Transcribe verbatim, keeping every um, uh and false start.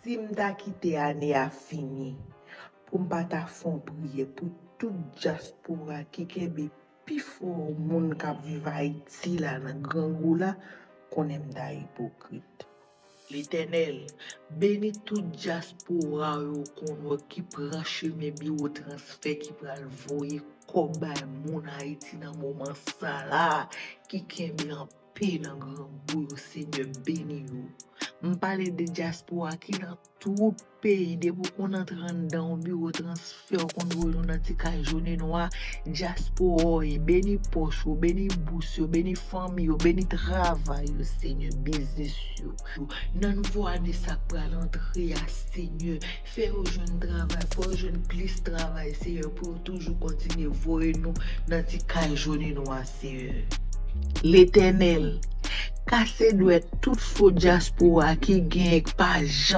Si m ta kite ane a fini, pou m pa ta fè yon priyè pou tout dyaspora ki kenbe pifò moun k ap viv Ayiti la nan grangou la, konnen m ta ipokrit. Letènèl, beni tout dyaspora yo konn wè ki pran chemen biwo transfè ki pral voye kòb bay moun Ayiti nan moman sa la, ki kenbe anpe nan grangou yo, Senyè, beni yo. M pale de dyaspora ki nan tout peyi, depi w konn antre anndan yon biwo transfè, w konn voye nou nan ti kay jòn e nwa, dyaspora w ye, beni pòch yo, beni bous yo, beni fanmi yo, beni travay yo, Senyè, biznis yo. Nan nouvo ane sa k pral antre a, Senyè, fè yo jwenn travay, fè yo jwenn plis travay, Senyè, pou yo toujou kontinye voye nou nan ti kay jòn e nwa, Senyè. Letènèl, kase dwèt tout fo dyaspora ki genyen k pa janm